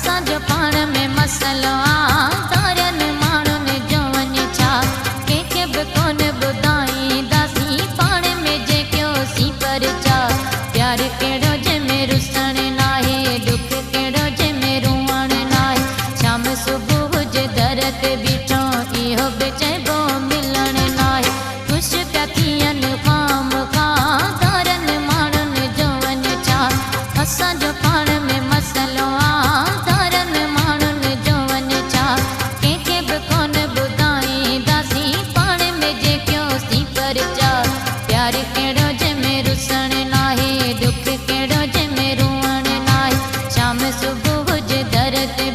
اسان جو پاڻ ۾ مسئلو آ، ڌارين ماڻهن جو وڃي ڇا؟ ڪنهن کي به ڪونه ٻڌائينداسين، پاڻ ۾ جي ڪيوسين پرچاء. پيار ڪهڙو جنهن ۾ رسڻ ناهي، ڏک ڪهڙو جنهن ۾ روئڻ ناهي. شام صبح هجي در تي بيٺو، اهو به چئبو ملڻ ناهي. خوش پيا ٿين خام خواهه، ڌارين ماڻهن جو وڃي ڇا؟ اسان جو پاڻ ۾ مسئلو آ، ڌارين ماڻهن جو وڃي ڇا؟ ڪنهن کي به ڪونه ٻڌائينداسين، پاڻ ۾ جي ڪيوسين پرچاء. پيار ڪهڙو جنهن ۾ رسڻ ناهي، ڏک ڪهڙو جنهن ۾ روئڻ ناهي. شام صبح هجي در تي